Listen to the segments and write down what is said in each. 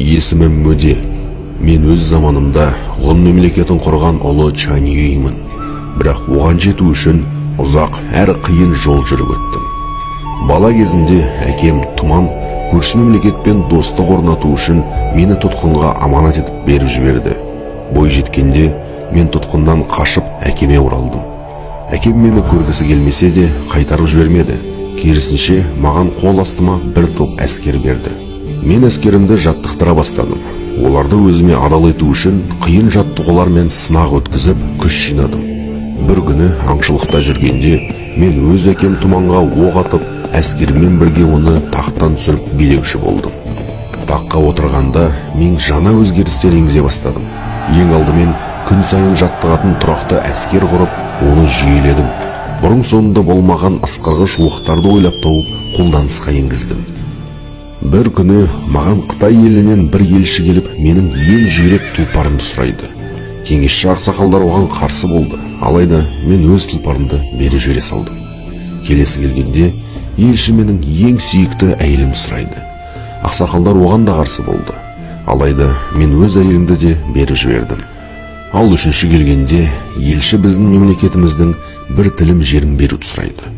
Есімім Мөде. Мен өз заманымда Ғұн мемлекетін құрған ұлы Чаньюймын. Бірақ оған жету үшін ұзақ әрі қиын жол жүріп өттім. Бала кезімде әкем Тұман көрші мемлекетпен достық орнату үшін мені тұтқынға аманат етіп беріп жіберді. Бой жеткенде мен тұтқыннан қашып әкеме оралдым. Әкем мені көргісі келмесе де, қайтарып жібермеді. Керісінше, маған қол астыма бір топ әскер берді. Мен әскерімді жаттықтыра бастадым. Оларды өзіме адал ету үшін қиын жаттығулар мен сынақ өткізіп, күш жинадым. Бір күні аңшылықта жүргенде мен өз әкем Тұманға оқ атып, әскеріммен бірге оны тақтан түсіріп, билеуші болдым. Таққа отырғанда мен жаңа өзгерістер енгізе бастадым. Ең алдымен күн сайын жаттығатын тұрақты әскер құрып, оны жүйеледім. Бұрын соңды болмаған ысқырғыш оқтарды ойлап тауып, қолданысқа енгіздім. Бір күні маған Қытай елінен бір елші келіп, менің ең жүйрік тұлпарымды сұрайды. Кеңесші ақсақалдар оған қарсы болды. Алайда мен өз тұлпарымды беріп жібере салдым. Келесі келгенде елші менің ең сүйікті әйелімді сұрайды. Ақсақалдар оған да қарсы болды. Алайда мен өз әйелімді де беріп жібердім. Ал үшінші келгенде елші біздің мемлекетіміздің бір тілім жерін беруді сұрайды.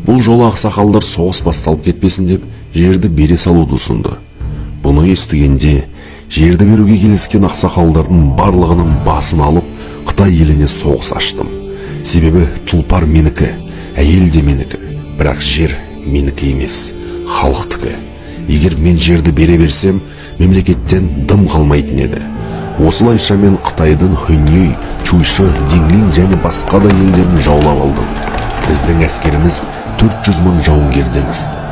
Бұл жолы ақсақалдар соғыс басталып кетпесін деп, жерді бере салуды ұсынды. Бұны естігенде жерді беруге келіскен ақсақалдардың барлығының басын алып, Қытай еліне соғыс аштым. Себебі тұлпар менікі, әйел де менікі, бірақ жер менікі емес, халықтікі. Егер мен жерді бере берсем, мемлекеттен дым қалмайтын еді. Осылайша мен Қытайдың Хүней, Чуйшы, Динглин және басқа да елдерін жаулап алдым. Біздің әскеріміз 400 мың жауынгерден асты.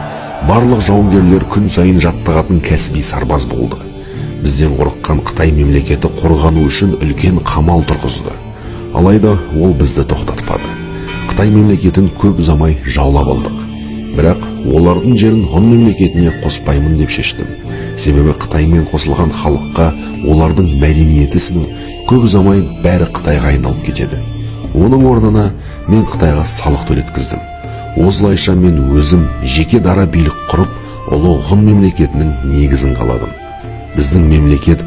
Барлық жауынгерлер күн сайын жаттығатын кәсіби сарбаз болды. Бізден қорыққан Қытай мемлекеті қорғану үшін үлкен қамал тұрғызды. Алайда ол бізді тоқтатпады. Қытай мемлекетін көп ұзамай жаулап алдық. Бірақ олардың жерін Ғұн мемлекетіне қоспаймын деп шештім. Себебі Қытаймен қосылған халыққа олардың мәдениеті сіңіп, көп ұзамай бәрі Қытайға айналып кетеді. Оның орнына мен Қытайға салық төлеткіздім. Осылайша мен өзім жеке дара билік құрып, ұлы Ғұн мемлекетінің негізін қаладым. Біздің мемлекет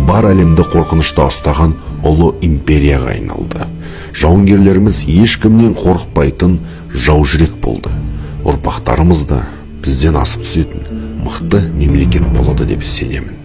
бар әлемді қорқынышта ұстаған ұлы империяға айналды. Жауынгерлеріміз ешкімнен қорықпайтын жаужүрек болды. Ұрпақтарымыз да бізден асып түсетін мықты мемлекет болады деп сенемін.